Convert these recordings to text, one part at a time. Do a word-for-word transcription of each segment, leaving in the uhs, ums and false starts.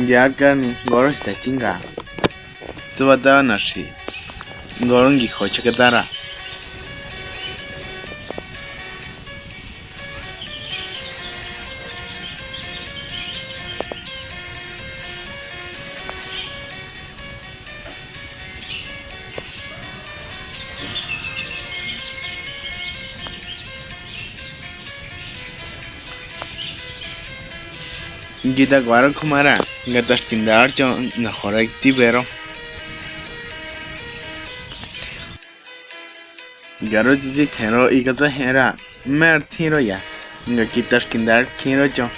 Yarka ni goro sita chinga. Tsuba dana shi. Goro ngi hocheke dara. Gita guaro kumara, gata skinda archo na hora ti bero. Garo jiji thero igaza hera, mer thiro ya. Nga gita skinda ar thiro cho.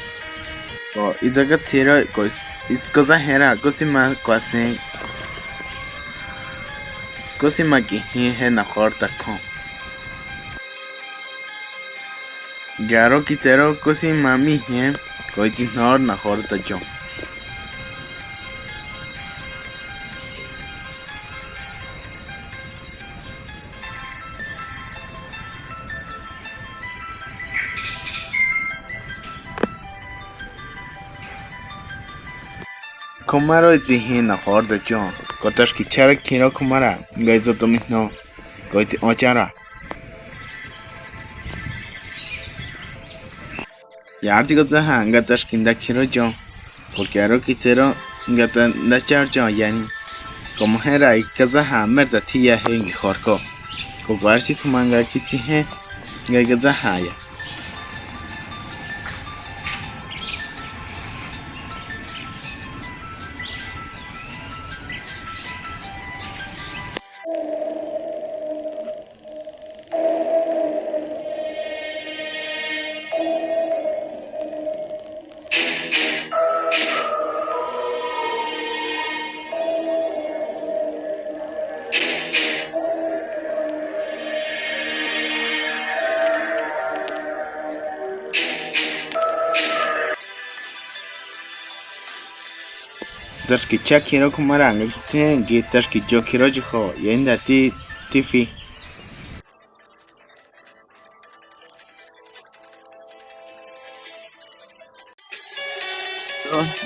Ko izaga thiro ko is-, iskoza hera, kusima kwase. Kusima ki hi he na hora ta kho. Garo ki thero kusima mi he, ko iti nor na hora ta cho. Kumaro iti hi na hora ta cho. Kotas ki chara kiro kumara, gaizo to mi no, ko iti ochara. Yarti kozaha gata skinda kiro cho. Ko kiaro kisero gata nda char cho yani. Ko mohera ikazaha merta thiya he ngi horko. Ko garsi kumanga kiti he ngai kazaha ya. Taski chakiro kumaranga kisengi, taski chokiro chiho, yenda ti, tifi.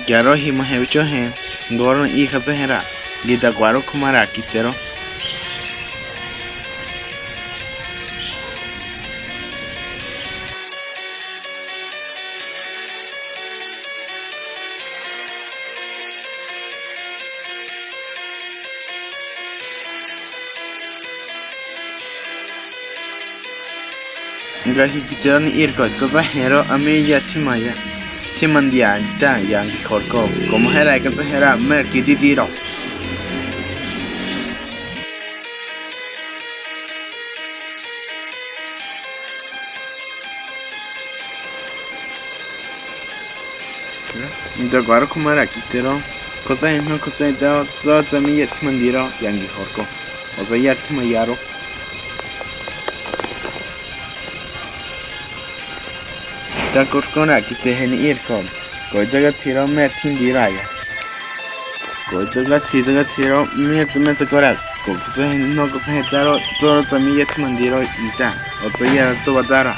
Garo hima hebicho he, goro i kasa hera, gita guaro kumara kisero. Nga hi kisero ni irko, kosa hero ami ya thima ya. Thiman dia ta ya ngi horko. Komo hera kosa hera mer kiti tiro. Nda guaro kumara kitero. Kosa heno kosa heta, so sami ya thiman diro, ya ngi horko. Osa ya thima yaro. Ta kurkona kite heni irko. Koi jaga thiro mer thin dira ya. Koi jaga thi jaga thiro mer thin mer sakora. Ko kuse heni no kuse hetaro zoro sami yet mandiro ita. Oto ya to badara.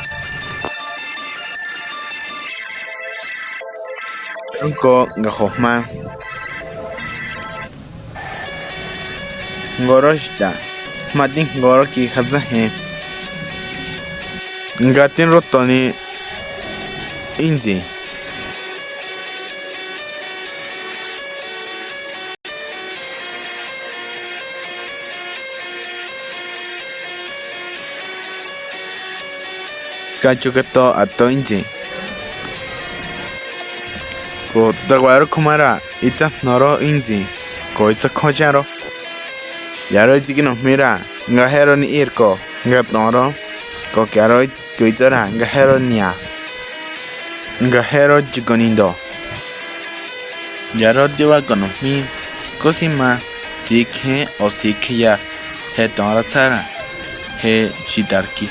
Ko nga hohma. Goro shita. Matin goro ki haza he. Gatin rotoni inzi. Kachuketo ato inzi. Ko taguaro kumara. Ita noro inzi, ko ita khojaro. Yaro iti kino mira, nga hero ni irko, nga noro, ko kiaro ko itara, nga hero nia, nga hero jikonindo. Yaro diwa kono mi, kosima, sikhe o sikhiya, he tonra tsara, he shitarki.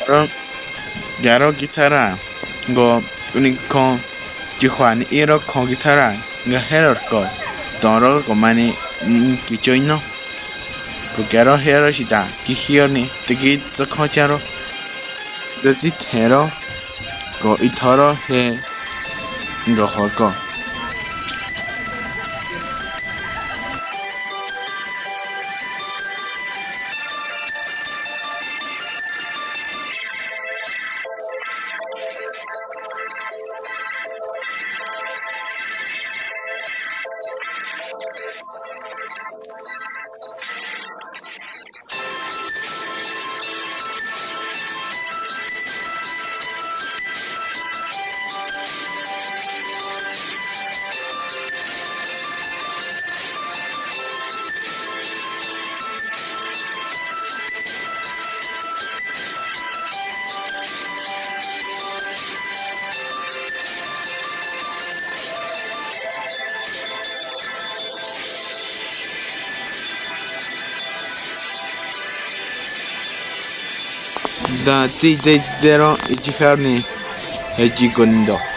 Yaro, yaro ki tsara, go, uni ko, Chihuani iro ko ki tsara, nga hero ko, tonro ko mani, mm, kicho ino. Ko kiaro hero shita, ki hiro ni, tiki tso ko charo. Dati thero ko itharo he ngo hoko. Dati dati dero iji harni eji gondo.